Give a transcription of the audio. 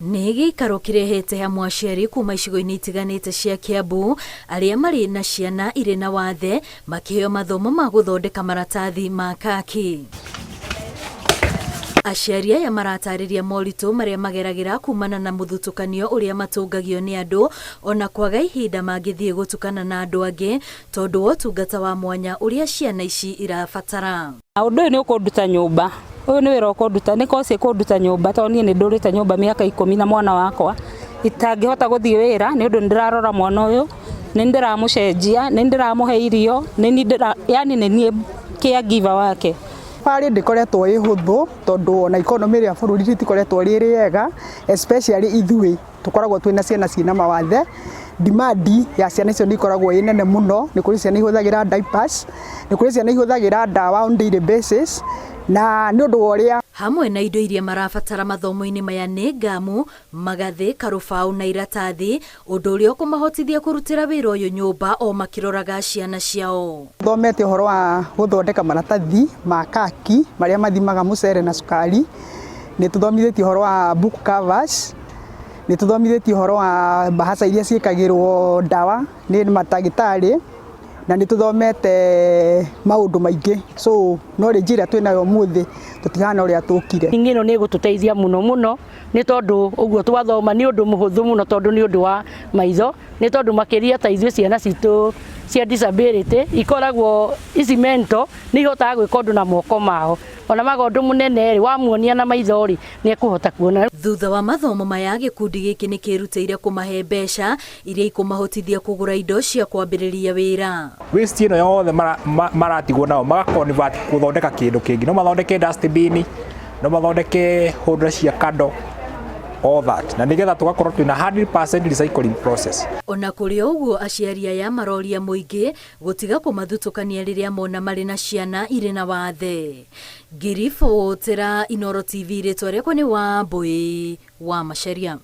Nĩ gĩikaro kĩrehete hamwe aciari kuma icigo-inĩ itiganĩte cia Kiambu arĩa marĩ na ciana irĩ na wathe makĩheo mathomo ma gũthondeka maratathi ma kaki. Aciari aya maratarĩria moritũ marĩa mageragĩra kumana na mũthutũkanio ũrĩa matũngagio nĩ andũ ona kwaga ihinda mangĩthiĩ gũtukana na andũ angĩ tondũ wa ũtungata wa mwanya ũrĩa ciana ici irabatara. Ũndũ ũyũ nĩ ũkũnduta nyũmba, ũyũ nĩ wĩra ũkũnduta, nĩ course ĩkũnduta nyũmba tondũ niĩ nĩ ndũrĩte nyũmba mĩaka ikũmi na mwana wakwa, itangĩhota gũthiĩ wĩra nĩ ũndũ nĩ ndĩrarora mwana ũyũ, nĩ niĩ ndĩramũcenjia, nĩ niĩ ndĩramũhe irio, nĩ niĩ ndĩra, yaani nĩ niĩ caregiver wake. Thabarĩ ndĩkoretwo ĩ hũthũ tondũ ona economy ya bũrũri rĩtikoretwo rĩ rĩega especially ithuĩ tũkoragwo twĩna ciana ciĩna mawathe, demand ya ciana icio nĩ ikoragwo ĩ nene mũno, nĩ kũrĩ ciana ihũthagĩra diapers, nĩ kũrĩ ciana ihũthagĩra ndawa on daily basis, na nĩ ũndũ wa ũrĩa Hamwe na indo iria marabatara mathomo-inĩ maya nĩ ngamu, magathĩ, karũbaũ na iratathi, ũndũ ũrĩa ũkũmahotithia kũrutĩra wĩra ũyũ nyũmba o makĩroraga ciana ciao. Thomete ũhoro wa gũthondeka maratathi ma kaki marĩa mathimaga mũcere na cukari, nĩ tũthomithĩtio ũhoro wa book covers, nĩ tũthomithĩtio ũhoro wa mbahaca iria ciĩkagĩrwo ndawa nĩ mandagĩtarĩ, na nĩ tũthomete maũndũ maingĩ, so knowledge ĩrĩa twĩnayo ũmũthĩ tũtihana ũrĩa tũkire. Ĩno nĩ ĩgũtũteithia mũno mũno nĩ tondũ ũguo twathoma nĩ ũndũ mũhũthũ mũno tondũ nĩ ũndũ wa maitho, nĩ tondũ makĩria ta ithuĩ ciana citũ cia disability ikoragwo ici mental nĩ ihotaga gwĩka ũndũ na moko mao, ona maga ũndũ mũnene rĩ, wamuonia na maitho rĩ, nĩ ekũhota kuona. Thutha wa mathomo maya, gĩkundi gĩkĩ nĩ kĩrutĩire kũmahe mbeca iria ikũmahotithia kũgũra indo cia kwambĩrĩria wĩra. Waste ĩno yothe maratigwo nayo maka convert gũthondeka kĩndũ kĩngĩ, no mathondeke dustbin, no mathondeke holder cia kando, all that, na nĩgetha tũgakorwo twĩna 100% recycling process. Ona kũrĩ o ũguo, aciari aya maroria mũingĩ gũtiga kũmathutũkania rĩrĩa mona marĩ na ciana irĩ na wathe. Ngĩribotera Inooro TV, rĩtwa rĩakwa nĩ Wambũi wa Macharia.